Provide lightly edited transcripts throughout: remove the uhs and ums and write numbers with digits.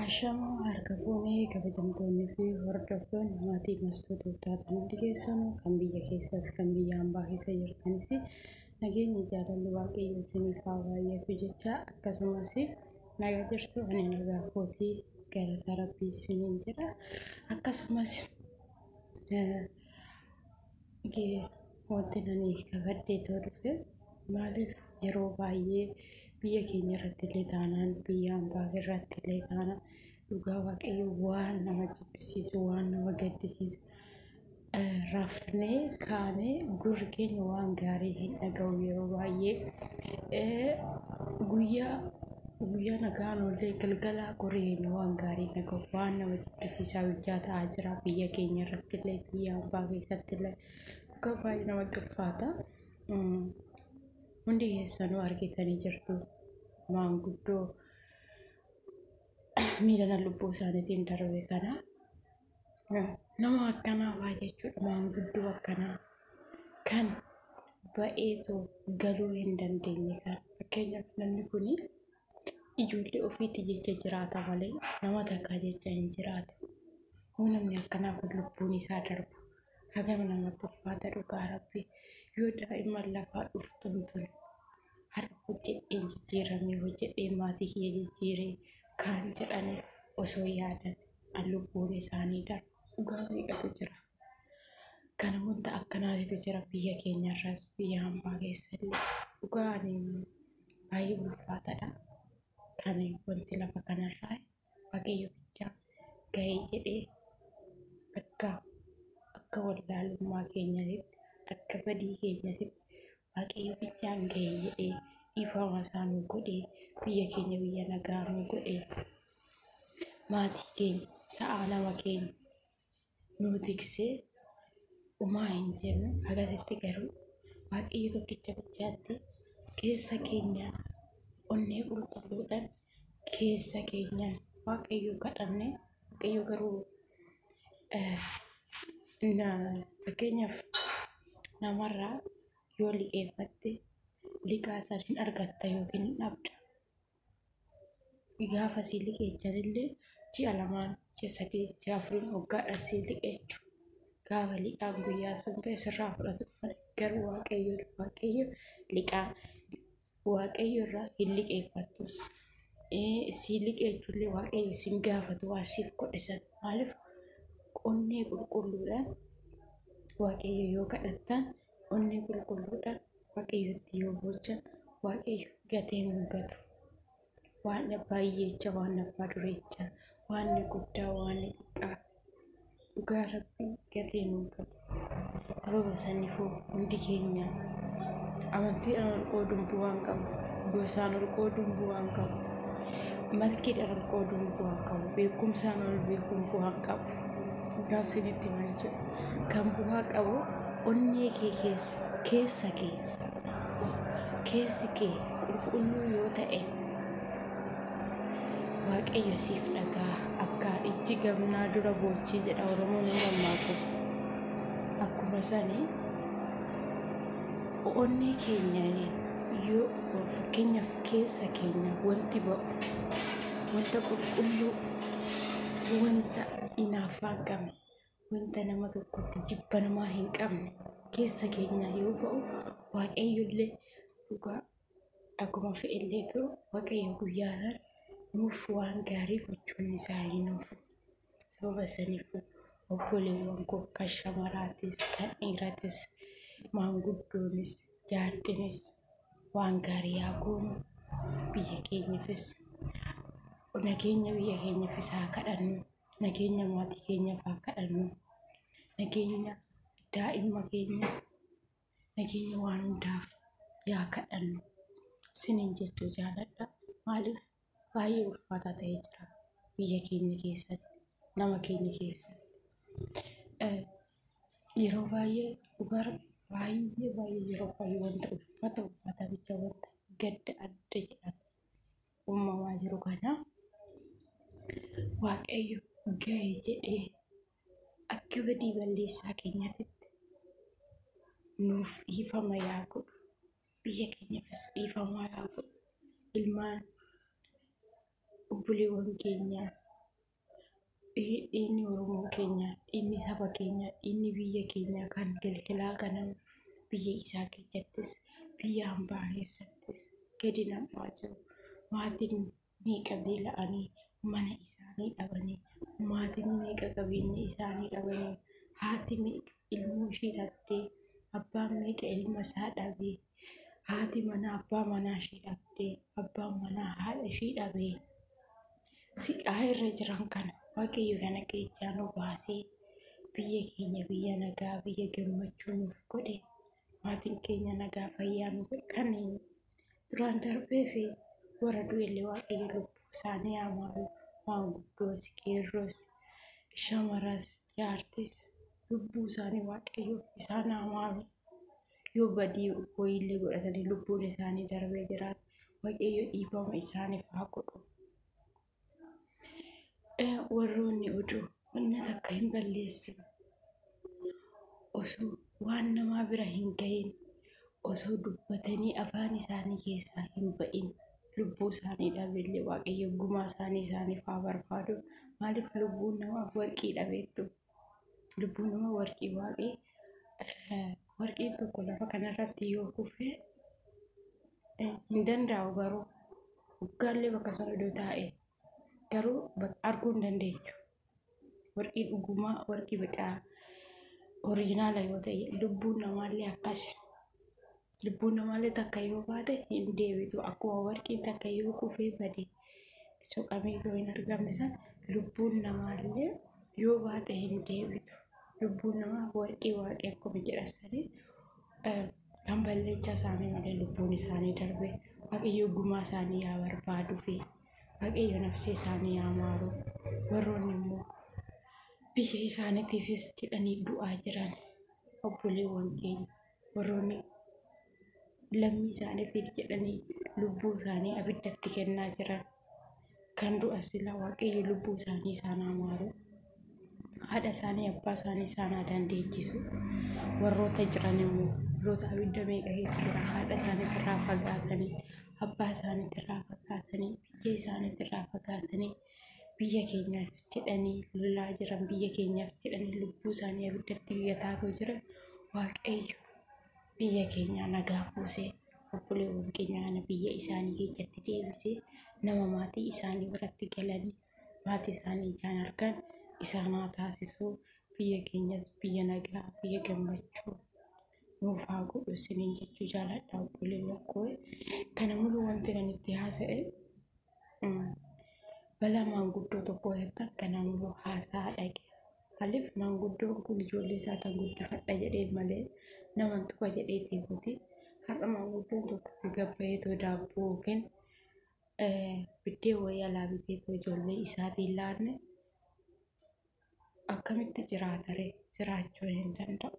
Ashamaa harka fuunee kabajamtoonnii fi hordoftoonni maatii mastoota taatan hundi keessanuu kan biyya keessaas kan biyya hambaa keessa jirtanis nageenyi jaalalli waaqayyo isiniif haa baay'atu jecha akkasumas nagaa jirtu ani nagaa kootii galata rabbii isiniin jedha akkasumas wanti nani kabadhee too dhufe maaliif yeroo baay'ee biyya keenya irratti illee taanaan biyya hambaa irratti illee taanaan dhugaa waaqayyo waan nama jibbisiisu waan nama gaddisiisu rafnee kaanee gurri keenya waan gaarii hin dhaga'u yeroo baay'ee guyyaa guyyaa nagaan oollee galgala gurri keenya waan gaarii hin dhaga'u waan nama jibbisiisaa hojjaa ta'aa jira biyya keenya irratti illee biyya hambaa keessatti illee dhugaa baay'ee namatti ulfaata. Hundi keessanuu argitanii jirtu maanguddoo miidhana lubbuu isaaniitiin darbe kana nama akkanaa fa'aa jechuudha maanguddoo akkanaa kan ba'eetoo galuu hin dandeenye kan fakkeenyaaf namni kun ijoollee ofiitti jecha jiraata malee nama takkaa jecha hin jiraatu. Yoo namni akkanaa kun lubbuun isaa darbu hagam namatti ulfaata dhugaa rabbi yoo daa'imman lafaa dhuftuun tun har'a hojjedheen jijjiiramee hojjedheen maatii kiyya jijjiiree kaan jedhanii osoo yaadan lubbuun isaanii darbu dhugaa meeqatu jira. Kana wanta akkanaatitu jira biyya keenyarras biyya hambaa keessallee dhugaa ani baay'ee ulfaatadha. Kan wanti lafa kanarraa waaqayyo bichaa ga'ee jedhee akka akka wallaalummaa keenyaatitti akka badii keenyaatitti waaqayyo bichaan ga'ee jedhee dhiifama isaa nu godhee biyya keenya biyya nagaa nu godhee maatii keenya sa'aa nama keenya nu tiksee umaa hin jennu akkasitti garuu waaqayyo tokkicha bichaatti keessa keenya onnee qulqulluudhaan keessa keenyaan waaqayyo kadhanne waaqayyo garuu fakkeenyaaf namarraa yoo liqeeffatte liqaa san hin argatta yookiin hin dhabda. Gaafa sii liqeechanillee ji'a lamaan, ji'a sadii, ji'a afuriin waggaadhaan sii liqeechu. Gaafa liqaan guyyaa sun ga'e sirraa fudhatu garuu waaqayyo waaqayyo liqaa waaqayyo irraa hin liqeeffattus. Sii liqeechullee waaqayyo sin gaafatu waa siif godhisan maaliif onnee qulqulluudhaan waaqayyo yoo kadhattan onnee qulqulluudhaan waaqayyotti yoo boochan waaqayyo gatee hin gatu. Waan abbaa hiyyeecha, waan abbaa dureecha, waan guddaa, waan xiqqaa dhugaa rabbii gatee hin gatu. Sababa saniifuu hundi keenya amantiidhaan ol qooduun bu'aa hin qabu. Gosaan ol qooduun bu'aa hin qabu. Malkiidhaan ol qooduun bu'aa hin qabu. Beekumsaan ol beekuun bu'aa hin qabu. Dhugaa isinitti hima jechuudha. Kan bu'aa qabu onnee kee keessa keessa kee keessi kee qulqulluu yoo ta'e waaqayyo siif dhagaa akka ijji gamnaa dura boochii jedha Oromoon hin mammaaku. Akkuma sanii onnee keenya yoo fakkeenyaaf keessa keenya wanti ba'u wanta qulqulluu wanta hinaaffaa hin qabne wanta nama tokkotti jibba namaa hin qabne keessa keenya yoo ba'u waaqayyo illee dhugaa akkuma fe'ellee turu waaqayyo guyyaadhaan nuuf waan gaarii gochuun isaa hin oolu. Sababa saniif obboleewwan koo kan shamaraatis kan dhiiraatis maanguddoonis jaartinis waan gaarii haa goonu biyya keenyaafis nageenya biyya keenyaafis haa kadhannu nageenya maatii keenyaaf haa kadhannu nageenya daa'ima keenya nageenya waan hundaaf yaa kadhannu sinin jechuu jaaladha. Maaliif baay'ee ulfaataa ta'ee jira biyya keenya keessatti nama keenya keessatti. Yeroo baay'ee dhugaa baay'ee baay'ee yeroo baay'ee wanta ulfaata ulfaata bicha wanta gadda adda jedhamu uumamaa jiru kana waaqayyo ga'e jedhee akka badii balleessaa keenyaatitti nuuf dhiifama yaa godhu. Biyya keenyaafis dhiifama yaa godhu. Ilmaan obboleewwan keenyaa Dhiigni Oromoo keenya, dhiigni saba keenya, dhiigni biyya keenya kan kilkilaa kana biyya isaa keessattis biyya hambaa keessattis gadi nam'aa jiru. Maatiin meeqa beela'anii mana isaanii dhabanii, maatiin meeqa qabeenya isaanii dhabanii, haati meeqa ilmoo ishee dhabdee, abbaan meeqa ilma isaa dhabee, haati manaa abbaa manaa ishee dhabdee, abbaan manaa haadha ishee dhabee siqaa irra jiran kana Waaqayyo kana keessaa nu baasee biyya keenya biyya nagaa biyya gammachuu nuuf godhe, maatiin keenya nagaa fayyaa nu godhe. Kan duraan darbee fi warra du'ellee Waaqayyo lubbuu isaanii haa maaru. Maanguddoos, qeerroos, shamaras, jaartis lubbuu isaanii Waaqayyo isaan haa maaru. Yoo badii wayiillee godhatanii lubbuun isaanii darbee jiraate Waaqayyo dhiifama isaaniif haa godhu. Warroonni oduu wanna takka hin balleessine osoo waan namaa bira hin gahin, osoo dubbatanii afaan isaanii keessaa hin ba'in lubbuu isaanii dhabeellee Waaqayyo gumaa isaanii isaaniif haa barbaadu. Maaliif lubbuun namaaf warqii dhabeettu? Lubbuun namaa warqii waaqii, warqiin tokko lafa kanarratti yoo kufe hin danda'u, garuu dhuggaallee bakka sana iddoo taa'e garuu arguu hin dandeechu. Warqii dhugumaa, warqii biqaa oriijinaala yoo ta'e, lubbuun namaallee akkas. Lubbuun namaallee takka yoo baate hin deebitu. Akkuma warqiin takka yoo kufee bade soqamee yoo hin argamne san, lubbuun namaallee yoo baate hin deebitu. Lubbuun namaa warqii waaqii akkuma jedhan sanii, kan balleechaa isaanii malee lubbuun isaanii darbe Waaqayyo gumaa isaanii yaa barbaaduu fi Waaqayyo nafsee isaanii yaa maaru. Warroonni immoo biyya isaaniitiifis jedhanii du'aa jiran obboleewwan keenya, warroonni lammii isaaniitiif jedhanii lubbuu isaanii abiddatti kennaa jiran, kan du'a sila Waaqayyo lubbuu isaanii isaan haa maaru. Haadha isaanii abbaa isaanii isaan haa dandeechisu. Warroota jiran immoo, warroota abidda meeqa keessa jira, haadha isaaniitirraa fagaatanii, abbaa isaaniitirraa fagaatanii, biyya isaaniitirraa fagaatanii biyya keenyaaf jedhanii lolaa jiran, biyya keenyaaf jedhanii lubbuu isaanii abiddatti biyya taatoo jiran, Waaqayyo biyya keenya nagaa buusee obboleewwan keenya kana biyya isaanii keessatti deebisee nama maatii isaanii biratti galanii maatii isaanii ijaan argan isaan haa taasisu. Biyya keenyas biyya nagaa biyya gammachuu nuuf haa godhu isiniin jechuu jaaladha, obboleewwan koo. Kana mulu wanti ani itti haasa'e balaa maanguddoo tokko jettan kana mulu haasaa dhage. Maaliif maanguddoon kun ijoollee isaa tan guddifadha jedhee malee naman tuqa jedheetii miti. Har'a maanguddoon tokko itti gabbayeetoo daabboo yookiin biddeen wayii alaa biteetoo ijoollee isaatiin laanne akkamitti jiraata ree? Jiraachuu hin danda'u.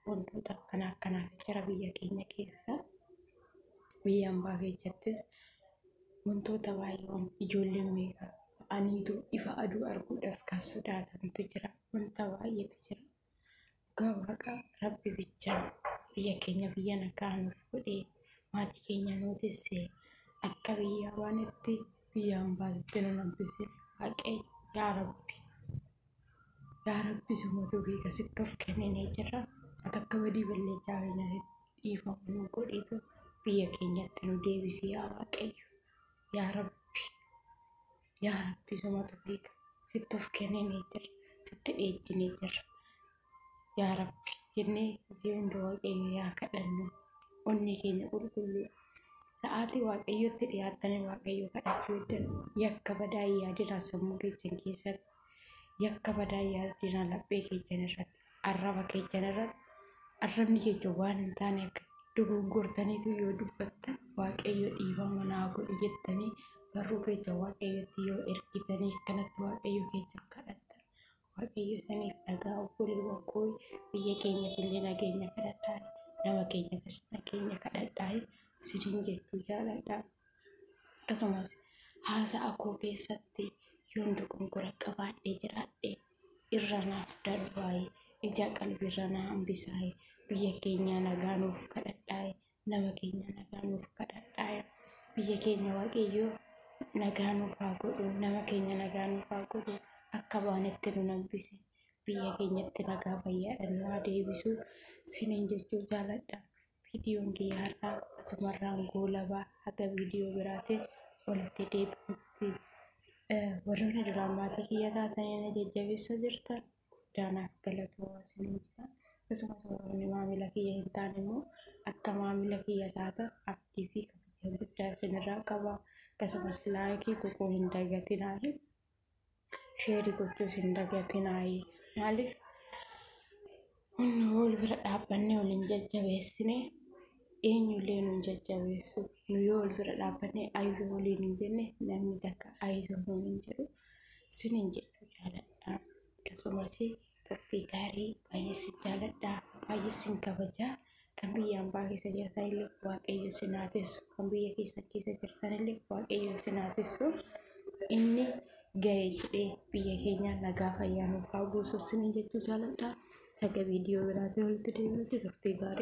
Wantoota akkana akkanaatu jira biyya keenya keessa. Biyya hambaa keessattis wantoota baay'ee, ijoolleen meeqa ba'aniitu ifa aduu arguudhaaf kan sodaatantu jira. Wanta baay'eetu jira. Dhugaa Waaqa Rabbi bichaa biyya keenya biyya nagaa nuuf godhee maatii keenya nuu tissee akka biyya waanitti biyya hambaatti nu hambise. Waaqayyo yaa Rabbi, yaa Rabbi, sumatu beeka, sitti of kenninee jirra. Ati akka badii balleechaa keenya dhiifama nu godhiitu biyya keenyatti nu deebisi, yaa Waaqayyo. Yaa Rabbi, yaa Rabbi, sumatu beeka, sitti of kenninee jirra, sitti dheejjinee jirra. Yaa Rabbi jennee isii hunda Waaqayyo yaa kadhannu. Onni keenya qulqulluu sa'aatii Waaqayyotti dhiyaattanii Waaqayyo kadhachuu heddan, yakka badaa hin yaadinaa sammuu keessan keessatti, yakka badaa hin yaadinaa laphee keessan irratti, arraba keessan irratti. Arrabni keessa waan hin taane akka dogoggortaniitu yoo dubbattan, Waaqayyo dhiifama naa godhi jettanii barruu keessa Waaqayyotti yoo ergitanii akkanatti Waaqayyo keessa kadhattan, Waaqayyo isiniif dhagaa. Obboleewwan koo, biyya keenyaaf illee nageenya kadhadhaa, nama keenyaafis nageenya kadhadhaa isiniin jechuu jaaladha. Akkasumas haasa'a koo keessatti yoon dogongora qabaadhee jiraadhe irra naaf darbaaye, ija qalbiirra naa hambisaaye, biyya keenya nagaa nuuf kadhadhaaye, nama keenya nagaa nuuf kadhadhaaye, biyya keenya Waaqayyo nagaa nuuf haa godhu, nama keenya nagaa nuuf haa godhu. Akka baanetti nu hambise. Biyya keenyatti nagaa fayyaadhaan nu haa deebisu. Siniin jechuu jaaladha. Viidiyoon kiyya har'aa asumarraan goolabaa haga viidiyoo biraatiin walitti deebinutti. Warroonni duraan maatii kiyya taatanii na jajjabeessa jirtan guddaa naaf galatoomaa isiniin jedha. Akkasumas warroonni maamila kiyya hin taane immoo akka maamila kiyya taatan abdii fi kabaja guddaa isinirraa qaba. Akkasumas laayikii tuquu hin dagatinaa. Sheerii gochuus hin dagatinaa. Maaliif nu wal bira dhaabbannee waliin jajjabeessine eenyullee nu hin jajjabeessu. Nu yoo wal bira dhaabbannee ayizoo waliin hin jenne namni takka ayizoo nuun hin jedhu sinin jechuu jaaladha. Akkasumas turtii gaarii baay'ee sin jaaladha. Baay'ee sin kabajaa. Kan biyya ambaa keessa jirtanillee Waaqayyo sin haa tissu. Kan biyya keessa keessa jirtanillee Waaqayyo sin haa tissu. Inni ga'e jedhee biyya keenya nagaa fayyaa nuuf haa buusu sinin jechuu jaaladha. Haga viidiyoo biraatiin walitti deebinutti turtii gaarii.